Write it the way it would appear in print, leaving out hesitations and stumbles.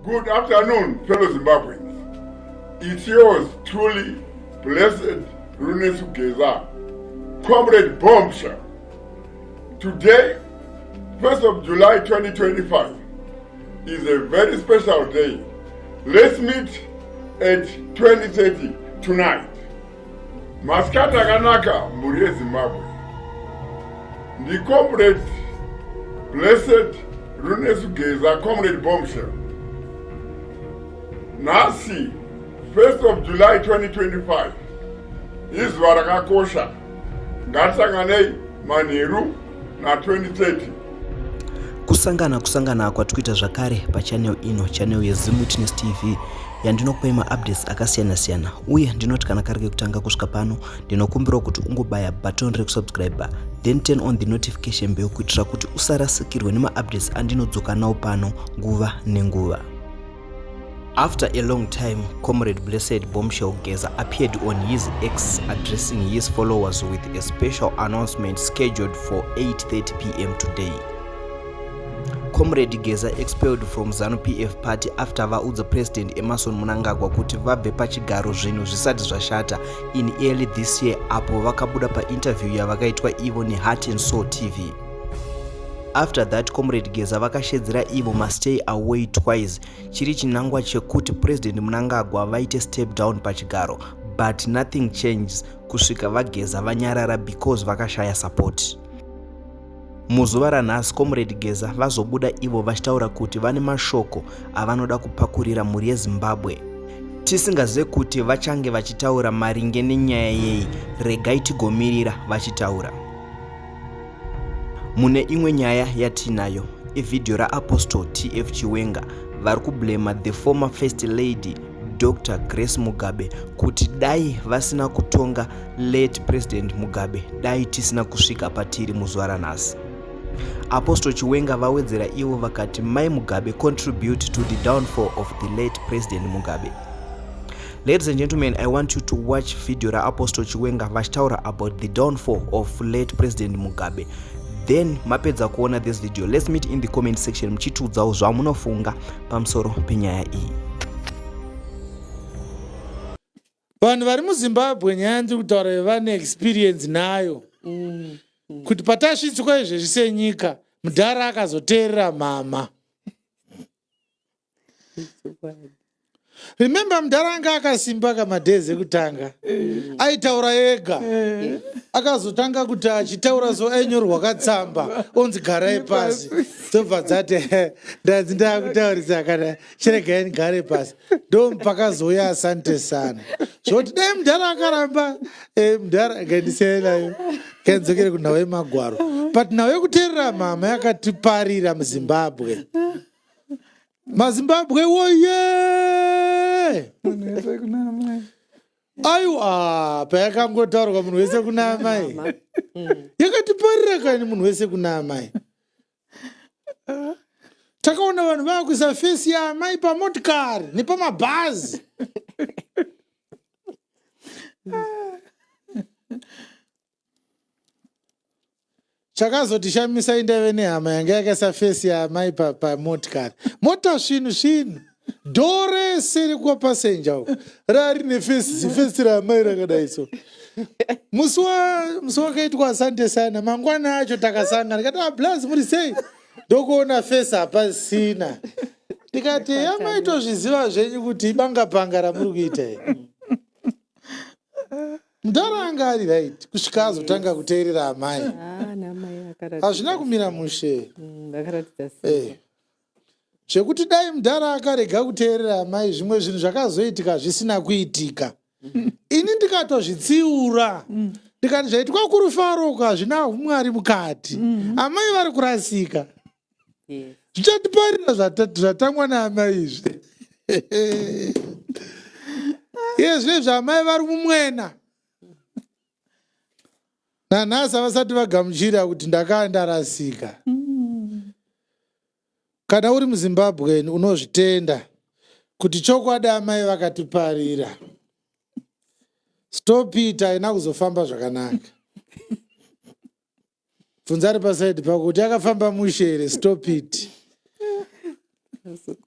Good afternoon, fellow Zimbabweans. It's yours truly, Blessed Runesu Geza, Comrade Bombshell. Today, 1st of July 2025, is a very special day. Let's meet at 2030 tonight. Masikati akanaka mhuri yeZimbabwe. NdiComrade Blessed Runesu Geza, Comrade Bombshell. Nhasi 1st of July 2025 izuva rakakosha. Ngatisanganei manheru na 2030. Kusangana kusangana kwatikuita zvakare pachannel ino, channel yeZim Witness TV yandinokupai maupdates akasiyana siyana, uye ndinoti kana kari kekutanga kusvika pano ndinokumbirawo kuti ungobaya button rekusubscribe then turn on the notification bell kuitira kuti usarasikirwe nemaupdates andinodzoka nawo pano nguva nenguva. After a long time, Comrade Blessed Bombshell Geza appeared on his X addressing his followers with a special announcement scheduled for 8:30 p.m. today. Comrade Geza expelled from ZANU-PF party after vaudza President Emmerson Mnangagwa kuti vabve pachigaro zvinhu zvisati zvashata in early this year apo vakabuda painterview yavakaitwa ivo neHeart and Soul TV. After that, Comrade Geza vakashedzera ivo mastay away twice chiri chinangwa chekuti President Mnangagwa vaite step down pachigaro, but nothing changes kusvika vaGeza vanyarara because vakashaya support. Muzuva ranhasi Comrade Geza vazobuda ivo vachitaura kuti vane mashoko avanoda kupakurira mhuri yeZimbabwe. Tisingazive kuti vachange vachitaura maringe nenyaya yei, regai tigomirira vachitaura. Mune imwe nyaya yatiinayo ivhidhiyo raApostle TF Chiwenga vari kublema the former First Lady Dr. Grace Mugabe kuti dai vasina kutonga late President Mugabe dai tisina kusvika patiri muzuva ranhasi. Apostle Chiwenga vawedzera ivo vakati Mai Mugabe contribute to the downfall of the late President Mugabe. Ladies and gentlemen, I want you to watch video raApostle Chiwenga vachitaura about the downfall of late President Mugabe. Then mapedza kuona this video, let's meet in the comment section muchitiudzawo zvamunofunga pamusoro penyaya iyi. Vanhu vari muZimbabwe nyaya yandiri kutaura vane experience nayo kuti patasvitswa izvezvi senyika mudhara akazoteerera mama. Remember mudhara anga akasimba kamadays ekutanga aitaura ega, akazotanga kuti achitaura so ainyorwa katsamba onzi garai pasi, dzobva dzati ndanzi ndakutaurisa kana chiregai ndigare pasi, ndo pakazouya asante sana zvoti dai mudhara akaramba mudhara ngandisiyane nayo ngaidzokere kunhau yemagwaro, but nhau yekuteerera mama yakatiparira muZimbabwe. MaZimbabwe woye! Munhu wese kuna amai. Aiwa, payakangotaurwa munhu wese kuna amai, yakatiparira kani munhu wese kuna amai. Takaona vanhu vakuisa fesi yaamai pamotikari nepamabhazi. Chakazotishamisa indave nehama yanga yakaisa fesi yaamai pamotikari. Mota svinu svinu. Dhoo rese rekuvapasenja uko rari nefesi, zifesi raamai rakadai so. Musi wakaitwa asante sana, mangwana acho takasangana. Ndikati, ah, blaz muri sei? Ndokuona fesi hapasina. Ndikati, amai tozviziva zvenyu kuti ibanga panga ramuri kuita iri. Mudhara anga ari right kusvika azotanga kuteerera amai. Hazvina kumira mushe. Zvekuti dai mudhara akarega kuteerera amai zvimwe zvinhu zvakazoitika zvisina kuitika. Ini ndikatozvitsiura. Ndikati zvaitwa kurufaro uko hazvina humwari mukati. Amai vari kurasika. Zvichatiparira zvatangwa naamai izvi. Iye zvino izvi amai vari mumwena. Nanhasi havasati vagamuchira kuti ndakanga ndarasika. Kana uri muZimbabwean unozvitenda kuti chokwadi amai vakatiparira. Stop it haina kuzofamba zvakanaka. Bvunza ari pasaidi pako kuti yakafamba mushe here. Stop it. Saka